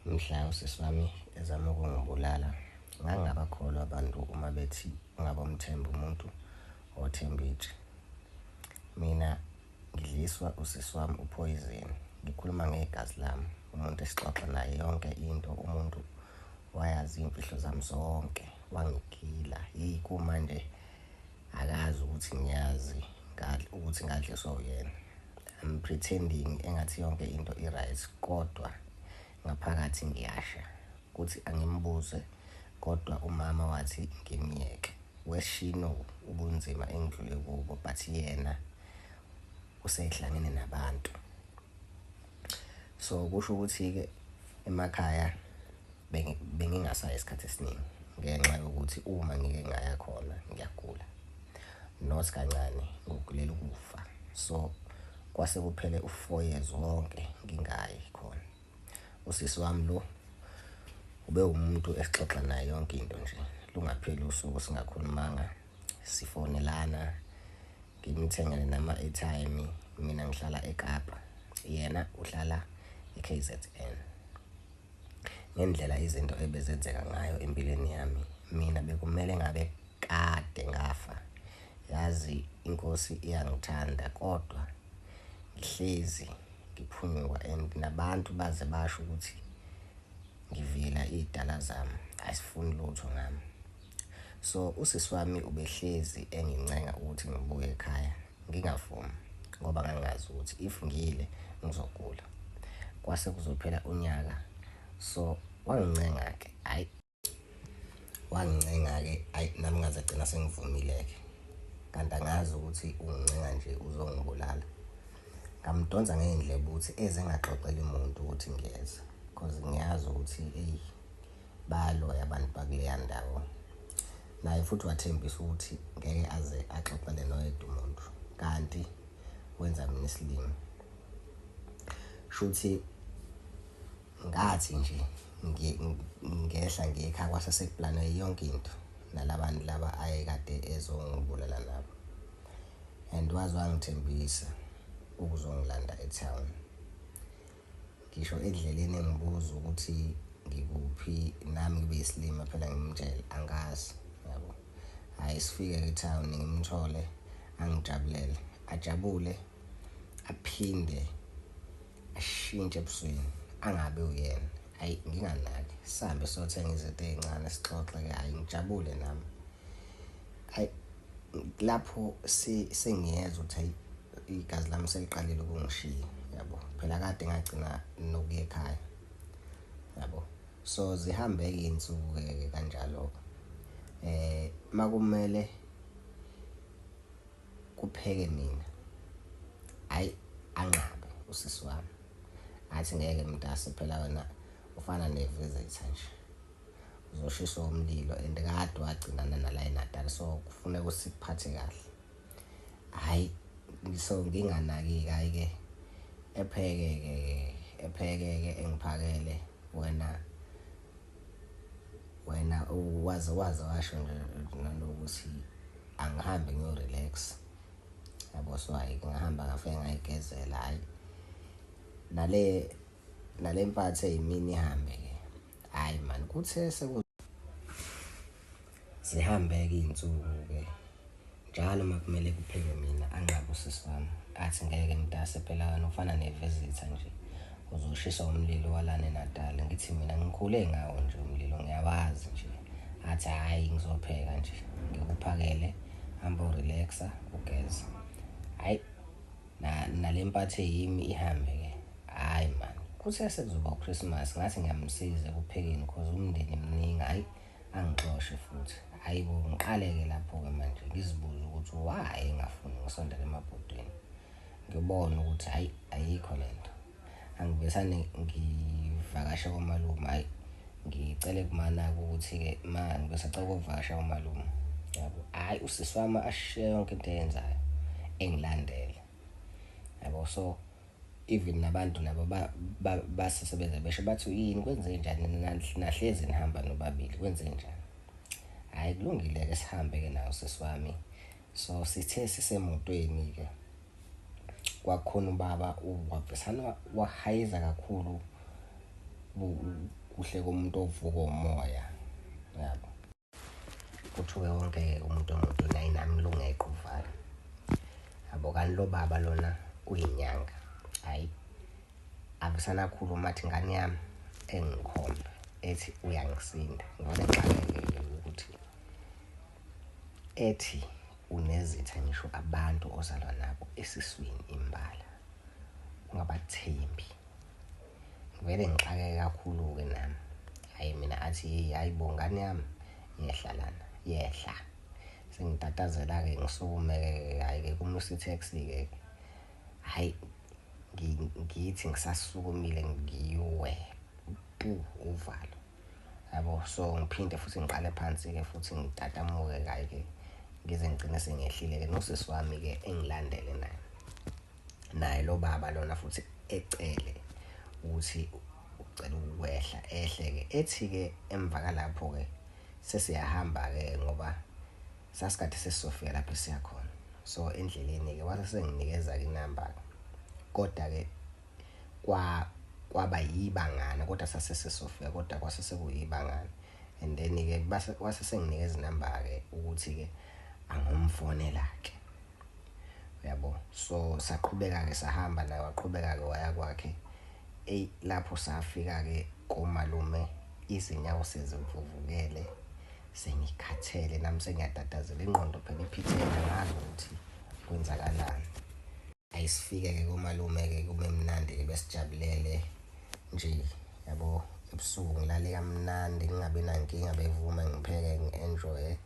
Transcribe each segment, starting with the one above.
Mhla usisi wami ezama ukungibulala, ngangingabakholwa abantu uma bethi ungabomthemba umuntu othemba itshe. Mina ngidliswa usisi wami uphoyizeni, ngikhuluma ngegazi lami, umuntu esixoxa naye yonke into, umuntu wayazi iy'mfihlo zami zonke, wangigila. Hheyi kumanje akazi ukuthi ngiyazi ukuthi ngadliswa uyena. I'm pretending engathi yonke into i-right, kodwa ngaphakathi ngiyasha. Kuthi angimbuze, kodwa umama wathi ngimyeke. Weshino ubunzima engidlule kubo, but yena usehlangene nabantu. So kusho ukuthi-ke emakhaya bengingasayi isikhathi esiningi ngenxa yokuthi uma ngike ngaya khona ngiyagula. Not kancane, ngigulela ukufa. So kwase kuphele u-4 years wonke ngingayi khona. Usisi wami lo ube umuntu esixoxa naye yonke into nje, lungapheli usuku singakhulumanga, sifonelana, ngimthengele nama-airtime. Mina ngihlala eKapa, yena uhlala e-KZN. Ngendlela izinto ebezenzeka ngayo empilweni yami, mina bekumele ngabe kade ngafa. Yazi inkosi iyangithanda kodwa ngihlezi ngiphunyuka and nabantu baze basho ukuthi ngivila iy'dala zami, azifuni lutho ngami. So usisi wami ubehlezi engincenga ukuthi ngibuye ekhaya, ngingavumi ngoba ngangazi ukuthi if ngiyile ngizogula. Kwase kuzophela unyaka, so wangincenga-ke, hhayi wangincenga-ke, hhayi nami ngaze gcina sengivumile-ke. Kanti angazi ukuthi ungincenga nje uzongibulala. Ngamdonsa ngey'ndlebe ukuthi eze engaxoxeli muntu ukuthi ngiyeza, cause ngiyazi ukuthi eyi bayaloya abantu bakuleya ndawo. Naye futhi wathembisa ukuthi ngeke aze axoxele noyedwa umuntu, kanti wenza mina isilima. Shuthi ngathi nje ngehla ngiye ekhaya kwase sekuplanwe yonke into nalabantu laba ayekade ezongibulala nabo. And waze wangithembisa ukuzongilanda e-town. Ngisho endleleni engibuza ukuthi ngikuphi, nami ngibe yisilima phela ngimtshele angazi, yabo. Hhayi sifike-ke e-town ngimthole angijabulele, ajabule aphinde ashintshe ebusweni angabi uyena. Hhayi nginganaki, sihambe siyothenga izinto ey'ncane sixoxe-ke, hhayi ngijabule nami. Hhayi lapho sengiyezwa ukuthi hhayi igazi lami seliqalile ukungishiya, yabo. Phela kade ngagcina nokuya ekhaya, yabo. So zihambe-ke iy'nsuku-ke kanjalo-ke. Uma kumele kupheke mina, hhayi anqabe usisi wami, athi ngeke mntase phela wena ufana ne-visitor nje, uzoshiswa umlilo and kade wagcinana nala eNatal, so kufuneka ukuthi sikuphathe kahle. Hhayi so nginganaki-ke, hhayi-ke epheke-ke, epheke-ke engiphakele wena wena waze waze washo nje nanokuthi angihambe ngiyo-relax, yabo. So hhayi ngahamba ngafike ngayigezela, hhayi nale mpatho eyimini ihambe-ke. Hhayi mani kuthe zihambe-ke iy'nsuku-ke njalo uma kumele kuphekwe mina anqabe usisi wami, athi ngeke mntase phela wena ufana ne-visitor nje, uzoshisa umlilo walana eNatal. Ngithi mina ngikhule ngawo nje umlilo ngiyawazi nje. Athi hhayi ngizopheka nje ngikuphakele, hamba u-relax-a ugeze. Hhayi nale mpatho eyimi ihambe-ke. Hhayi mani kuthe sekuzoba u-Christmas ngathi ngiyamsiza ekuphekeni cause umndeni mningi, hhayi angixoshe futhi. Hhayi bo, ngiqale-ke lapho-ke manje ngizibuze ukuthi why engafuni ngisondele emabhodweni, ngibone ukuthi hhayi ayikho le nto. Angivesane ngivakashe komalume, hhayi ngicele kumana-ke ukuthi-ke ma ngisacela ukuvakasha komalume, yabo. Hhayi usisi wami ashiye yonke into eyenzayo engilandele, yabo. So even nabantu nabo basesebenza besho bathi yini kwenzenjani nahlezi nihamba nobabili kwenzenjani. Hhayi kulungile-ke sihambe-ke nawo sisi wami. So sithe sisemotweni-ke kwakhona ubaba wavesane wahayiza kakhulu. Kuhle komuntu ovuka umoya, yabo. Kuthuke wonke umuntu emotweni, hhayi nami lungeqe uvalo. Yabo, kanti lo baba lona uyinyanga, hhayi avisane akhulume athi ngane yami engikhomba ethi uyangisinda. Ngivele ngixakeke-ke ukuthi ethi unezitha ngisho abantu ozalwa nabo esiswini imbala, ungabathembi. Ngivele ngixakeke kakhulu-ke nami. Hhayi mina athi hheyi, hhayi bo ngane yami, yehla lana, yehla. Sengitatazela-ke ngisukume-ke, hhayi-ke kumisa i-taxi-ke. Hhayi ngithi ngisasukumile ngiwe pu uvalo. Yabo, so ngiphinde futhi ngiqale phansi-ke futhi ngitatamuke, hhayi-ke ngize ngigcine sengehlile-ke nosisi wami-ke engilandele naye. Naye lo baba lona futhi ecele ukuthi ucela ukwehla, ehle-ke. Ethi-ke emva kalapho-ke sesiyahamba-ke ngoba sasikade sesizofika lapho esiya khona. So endleleni-ke wase senginikeza-ke inamba-ke, kodwa-ke kwaba yibangana, kodwa sase sesizofika, kodwa kwase sekuyibangana. And then-ke wase senginikeza inamba-ke ukuthi-ke angomfonela-ke, uyabo. So saqhubeka-ke sahamba naye, waqhubeka-ke waya kwakhe. Eyi lapho safika-ke komalume izinyawo sezivuvukele, sengikhathele nami sengiyatatazela, ingqondo phela iphithene, angazi ukuthi kwenzakalani. Ayisifike-ke komalume-ke kube mnandi-ke besijabulele nje, yabo. Ebusuku ngilale kamnandi ngingabi nankinga, bevume ngipheke ngi-enjoy-e,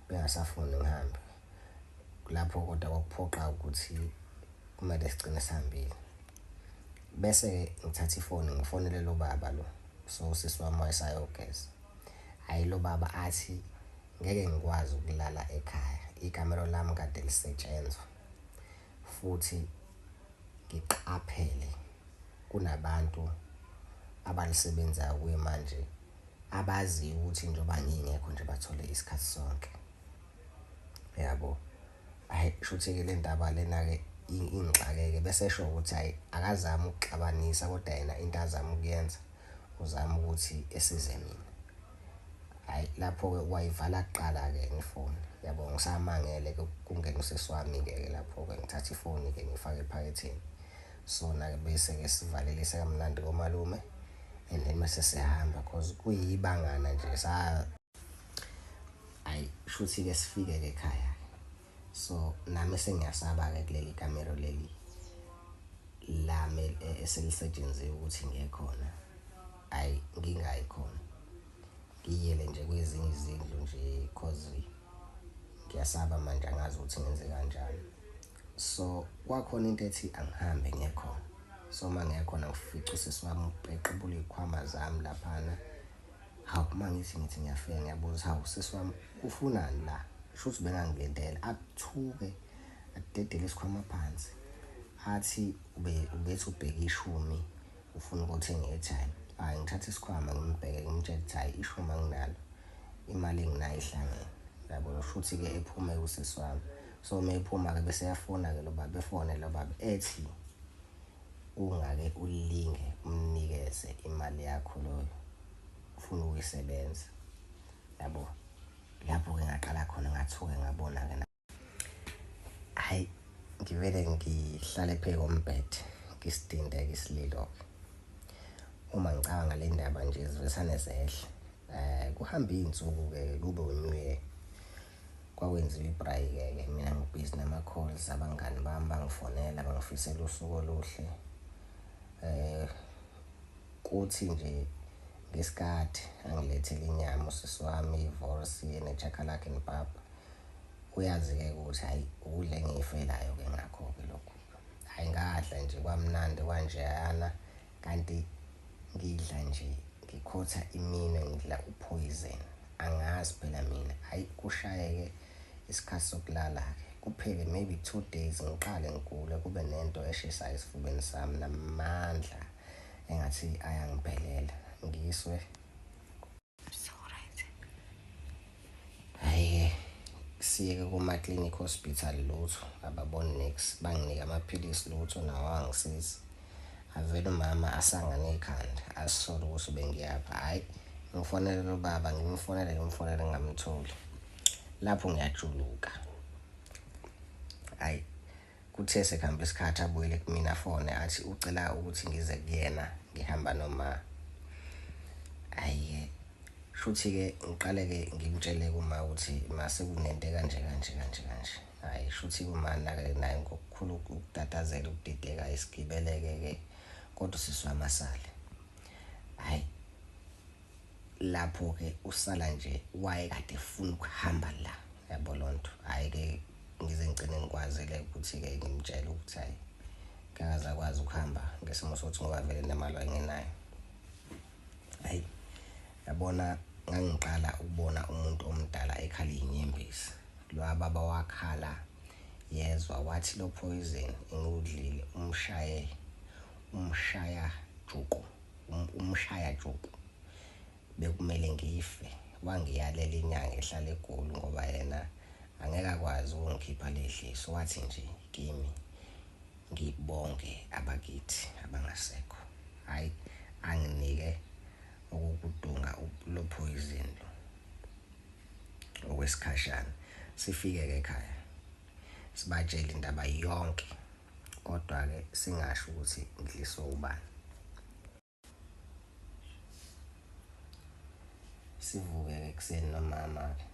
bengasafuni ngihambe. Lapho kodwa kwakuphoqa ukuthi kumele sigcine sihambile. Bese-ke ngithatha ifoni ngifonele lo baba lo, so usisi wami wayesayogeza. Hhayi lo baba athi ngeke ngikwazi ukulala ekhaya, ikamelo lami kade lisetshenzwa futhi ngiqaphele kunabantu abalisebenzayo kuyimanje abaziyo ukuthi njengoba ngingekho nje bathole isikhathi sonke, yabo. Hhayi kushuthi-ke le ndaba lena-ke ingixakeke, bese esho ukuthi hhayi akazami ukuxabanisa kodwa yena into azama ukuyenza uzama ukuthi esize mina. Hhayi lapho-ke wayivala kuqala-ke ifoni, yabo. Ngisamangele-ke kungena usisi wami-ke lapho-ke, ngithatha ifoni-ke ngiyifake ephaketheni. Sona-ke bese-ke sivalelisa kamnandi komalume and then mase siyahamba cause kuyibangana nje sa. Hhayi shuthi-ke sifike-ke ekhaya-ke. So nami sengiyasaba-ke kuleli kamero leli lami eselisetshenziwe ukuthi ngiye khona, hhayi ngingayi khona, ngiyele nje kwezinye izindlu nje cause ngiyasaba manje, angazi ukuthi ngenze kanjani. So kwakhona into ethi angihambe ngiye khona. So uma ngiya khona ngifica usisi wami upeqebula iy'khwama zami laphana. Hawu, uma ngithi ngithi ngiyafika ngiyabuza, hawu sisi wami ufunani la? Shuthi ubengangilindele. Athuke, adedele isikhwama phansi, athi ubethi ubheke ishumi ufuna ukuthenga i-airtime. Hhayi ngithathe isikhwama ngimbheke ngimtshele ukuthi hhayi ishumi anginalo, imali enginayo ihlangene, yabo. Shuthi-ke ephume usisi wami. So uma ephuma-ke bese eyafona-ke lo baba, efone lo baba ethi ungake ulinge umnikeze imali yakho loyo ufuna ukuyisebenza, yabo. Lapho-ke ngaqala khona ngathuka ngabona-ke, hhayi ngivele ngihlale phezu kombhede ngisidinde-ke isililo-ke. Uma ngicabanga le ndaba nje zivesane zehle. Kuhambe iy'nsuku-ke kube u-New Year, kwakwenziwa i-braai-ke ke, mina ngibhizi nama-calls, abangani bami bangifonela bangifisela usuku oluhle. Kuthi nje ngesikhathi angilethele inyama usisi wami, i-wors ne-chakalaka and pap. Uyazi-ke ukuthi hhayi ukudla engiyifelayo-ke ngakho-ke lokhu. Hhayi ngadla nje kwamnandi kwanjeyana, kanti ngidla nje ngikhotha iminwe ngidla u-poison, angazi phela mina. Hhayi kushayeke isikhathi sokulala-ke, kuphele maybe 2 days ngiqale ngigule, kube nento eshisayo esifubeni sami namandla engathi ayangiphelela, ngiswe. Hhayi-ke siye-ke kuma-clinic hospital, lutho ababoni niks, banginike amaphilisi lutho nawo angisizi. Avele umama asangane ikhanda, asisole ukuthi bengiyaphi. Hhayi, ngifonele lo baba, ngimfonele ngimfonele ngingamtholi. Lapho ngiyajuluka. Hhayi, kuthe sekuhambe isikhathi abuyele kumina afone athi ucela ukuthi ngize kuyena ngihamba noma. Hhayi-ke, shuthi-ke ngiqale-ke ngimtshele kuma ukuthi mase kunento ekanje kanje kanje kanje. Hhayi, shuthi umana-ke naye ngokukhulu ukutatazela ukudideka isigibeleke-ke kodwa usisi wami asale. Hhayi, lapho-ke usala nje wayekade efuna ukuhamba la, yabo loo nto. Hhayi-ke ngize ngigcine ngikwazile ukuthi-ke ngimtshele ukuthi hhayi ngeke aze akwazi ukuhamba ngesimo sokuthi ngoba vele nemali wayengenayo. Hhayi, yabona ngangiqala ukubona umuntu omdala ekhala iy'nyembezi. Loya baba wakhala yezwa wathi lo poison engiwudlile umshaye umshaya juqu umshaya juqu bekumele ngife. Wangiyalela inyanga ehlala eGoli ngoba yena angeke akwazi ukungikhipha lehliso. Wathi nje kimi ngibonge abakithi abangasekho. Hhayi, anginike okokudunga lo poison lo okwesikhashana. Sifike-ke ekhaya sibatshele indaba yonke, kodwa-ke singasho ukuthi ngidliswe ubani. Sivuke-ke ekuseni nomama-ke,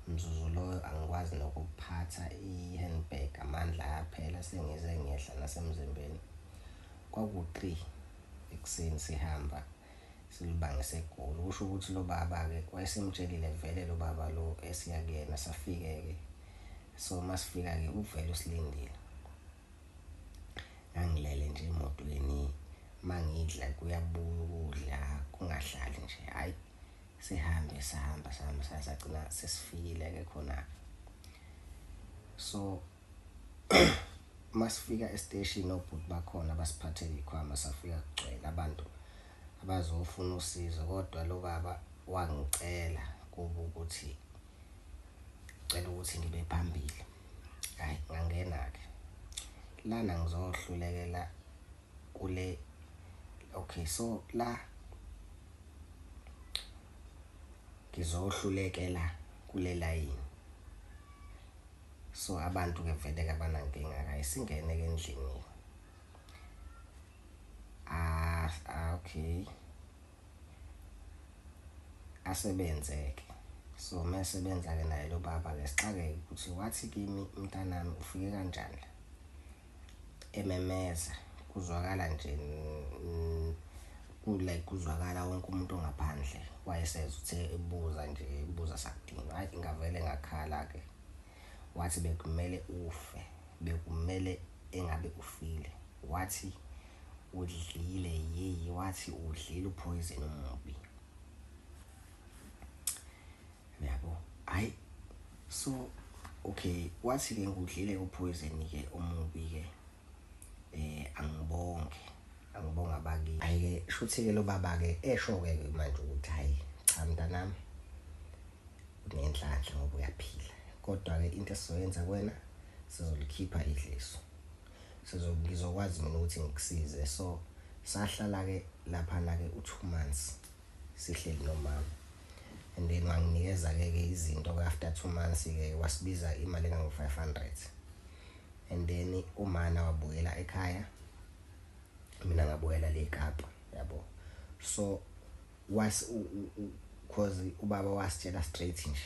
mzuzu loyo angikwazi nokuphatha i-handbag, amandla ayaphela sengize ngiyehla nasemzimbeni. Kwaku-3 ekuseni sihamba silibangise eGoli. Kusho ukuthi lo baba-ke wayesemtshelile vele lo baba lo esiya kuyena. Safike-ke, so masifika-ke uvele usilindile. Ngangilele nje emotweni, mangidla kuyabuya ukudla kungahlali nje. Hhayi, sihambe sahamba sahamba sagcina sesifikile-ke khona-ke. So masifika esiteshini obhuti bakhona basiphathele iy'khwama, safika kugcwele abantu abazofuna usizo, kodwa lo baba wangicela kubo ukuthi cela ukuthi ngibe phambili. Hhayi, ngangena-ke lana ngizohlulekela kule. Okay, so la ngizohlulekela kule layini. So abantu-ke vele-ke abanankinga, hhayi singene-ke endlini. Okay, asebenze-ke. So mesebenza-ke naye lo baba-ke sixakeke ukuthi wathi kimi mntanami ufike kanjani la, ememeza kuzwakala nje like kuzwakala wonke umuntu ongaphandle. Wayesezwa uthe ebuza nje ebuza sakudinga. Hhayi, ngavele ngakhala-ke. Wathi bekumele ufe, bekumele engabe ufile. Wathi udlile yeyi, wathi udlile upoison omubi. Yabo, hhayi, so okay, wathi-ke ngudlile upoison-ke omubi-ke, angibonge, angibonge abakini. Hhayi-ke, shuthi-ke lo baba-ke esho-ke manje ukuthi hhayi cha mntanami unenhlanhla ngoba uyaphila, kodwa-ke into esizoyenza kuwena sizolikhipha idliso, ngizokwazi mina ukuthi ngikusize. So sahlala-ke laphana-ke u-2 months sihleli nomama, and then wanginikeza-ke ke izinto after 2 months-ke wasibiza imali engango-500, and then umana wabuyela ekhaya, mina ngabuyela le eKapa, yabo. So was cause ubaba wasitshela straight nje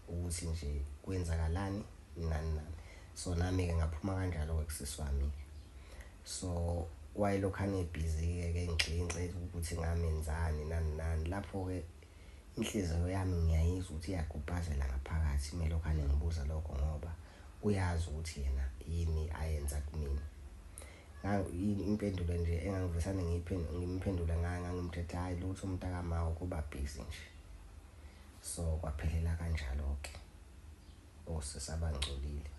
ukuthi nje kwenzakalani nani nani. So nami-ke ngaphuma kanjalo-ke kusisi wami-ke. So wayelokhu ane-busy-ke ke ngixinxe ukuthi ngamenzani nani nani. Lapho-ke inhliziyo yami ngiyayizwa ukuthi iyagubhazela ngaphakathi melokhu anengibuza lokho, ngoba uyazi ukuthi yena yini ayenza kumina. Impendulo nje engangivesane ngimphendule ngayo, ngangimthethe hhayi lutho umntakama ukuba busy nje. So kwaphelela kanjalo-ke, osisi abangcolile.